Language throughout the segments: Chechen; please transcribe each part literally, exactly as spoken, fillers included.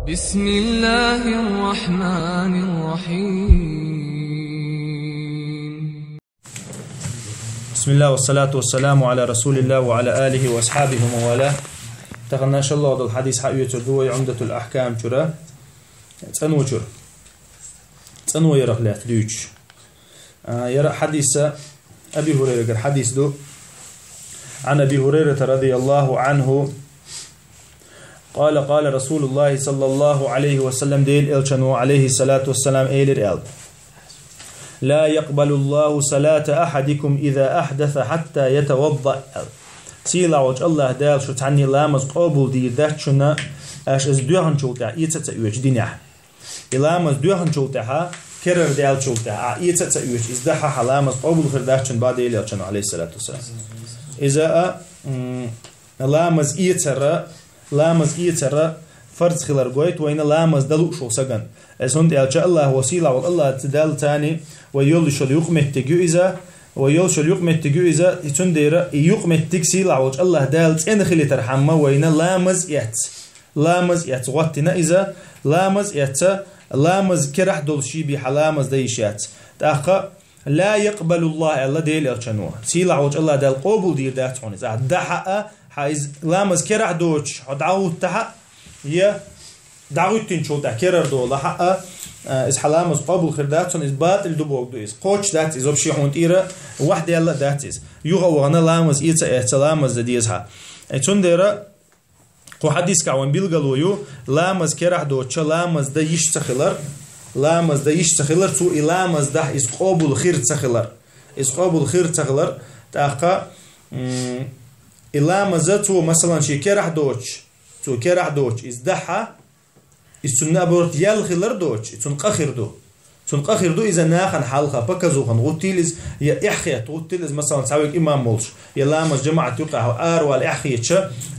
بسم الله الرحمن الرحيم. بسم الله والصلاة والسلام على رسول الله وعلى آله وأصحابه ومن والاه. Тахан, иншаллахӀ, долу хьадис хьаоьцур ду вай Умдатул Ахкам чура. ЦӀанвечуьра. ЦӀанвечуьра лаьтта дуьйцуш. А, яра хьадиса Аби Хурайрагара хьадис ду. عن أبي هريرة رضي الله عنه قال قال رسول الله صلى الله عليه وسلم, Делан элчано, алейхи салату вассалам, элира аьлла: لا يقبل الله صلاة أحدكم إذا أحدث حتى يتوضأ. Сийлахь волчу АллахӀ Дала шун цхьанний ламаз къобал дийр дац шуна, аша иза доьхначул тӀаьхьа эца а ца оьцуш динехь. И ламаз доьхначул тӀаьхьа, керара даьллачул тӀаьхьа, ахь эца а ца оьцуш, иза дахь хьан ламаз къобал хир дац шуна, боху Делан элчано, алейхи салату вассалам. Иза а, м, ламаз эцара, ламаз эцара фарз хилар гойту вайна ламаз дан лууш волу сагана. Иза хӀунда аьлча АллахӀ, ва сийлахь волу АллахӀ Дала цуьнан цхьанний вай йолуш йолу юкъаметтиг ю иза, вай йолуш йолу юкъаметтиг ю иза, и цундела и юкъаметтиг сийлахь волчу АллахӀ Дала цӀена хилийтархьама вайна ламаз эц. Ламаз эц гӀоттина иза, ламаз эца, ламаз керахь долуш ший бен хьан ламаз дан йиш яц. ТӀаккха لا يقبل الله аьлла Делан элчано. Сийлахь волчу АллахӀ Дала къобал дийр дац хьуна иза. Ахь дахь а, хьан иза ламаз керахь доцуш, хьо дӀагӀуттахь а, я дӀагӀуьттинчул тӀаьхьа керара долахь а, а, иза хьан ламаз къобал хир дац хьуна, иза батӀил ду бохург ду иза. Кхочуш дац иза, вообще хьуна тӀера вахьдаьлла а дац иза. Юха а вахана ламаз эца а эца, ламаз дан деза хьан. Э, цундела кху хьадискахь вайн билгало ю, ламаз керахь доцуш ламаз дан йиш ца хилар, ламаз дан йиш ца хилар, цо и ламаз дахь иза къобал хир ца хилар. Иза къобал хир ца хилар, тӀаккха, м, и ламаза цо, масалан, шен керахь доцуш, цо керахь доцуш, иза дахь а, иза цунна наоборот ял хилар доцуш, и цунна къа хир ду. Цунна къа хир ду иза нахана хьалха, показухана гӀуттийла иза, я эхь хетта гӀуттийла иза, масалан, цхьа верг имам волуш, я ламаз жамаӀат юкъахь аравала эхь хеташ,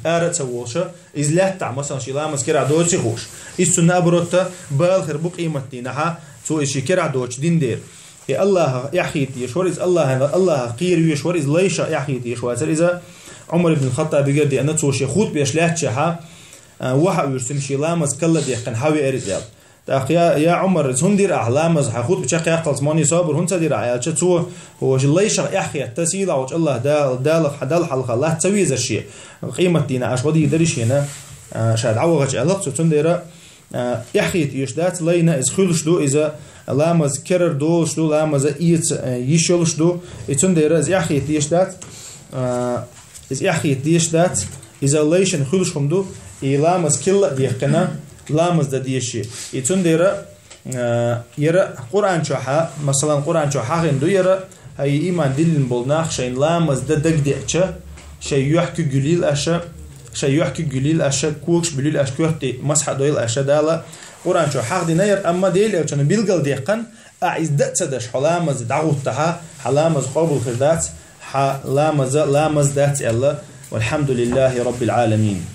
ара а ца волуш, иза лаьттахь, масалан, шен ламаз керахь доций хууш. Иза цунна наоборот бала хир бу къематдийнахь, цо иза шен керахь доцуш дина дера. И АллахӀах эхь хета дезаш вара иза, АллахӀан, АллахӀах кхера везаш вара иза, лайшах эхь хета дезаш вацара иза. Ӏумар ибн Хаттабигара деана, цо шен хутба еш лаьтташехь, а, вахьа а вуьйр цуьнан шен ламаз калладаьккхина хьавеара иза аьлла. ТӀаккха: «Я, я Ӏумар, иза хӀунда дира ахь ламаз, хьан хутба чекхъяккхалц мо нийса собар хӀунда ца дира ахь?» аьлча, цо: «ХӀуша лайшах эхь хетта, сийлахь волчу АллахӀ Дала, Далах хьан Далла хьалха латта ца везара шен, къематдийнахь аша гӀо дийр дара шена, а, ша дӀавахача», аьлла цо. Цундела, а, эхь хета йиш дац, лайна иза хуьлуш ду, иза ламаз керара долуш ду, ламаза эца, а, йиш йолуш ду. И цундела иза эхь хета йиш дац, а, иза эхь хета дезаш дац, иза лайшна хуьлуш хӀума ду, и ламаз килла а деккхина, ламаз дан дезаш. И цундела, а, яра Къуръан чохь, масалан, Къуръан чохь хьахийна ду яра, хьайн иман диллина болу нах шайн ламаз дан дагадеъча, шайн юьхь куьг юьлийла аша, шайн юьхь куьг юьлийла аша, когаш буьлийла аша, коьрте масхьа а дойла аша, Дала Къуръан чохь хьахдина яра, амма Делан элчано билгал деккхина, ахь иза дан а ца деш, хьо ламаз дӀагӀуттахь, хьан ламаз къобал хир дац, хьан ламаза ламаз дац аьлла. والحمد لله رب العالمين.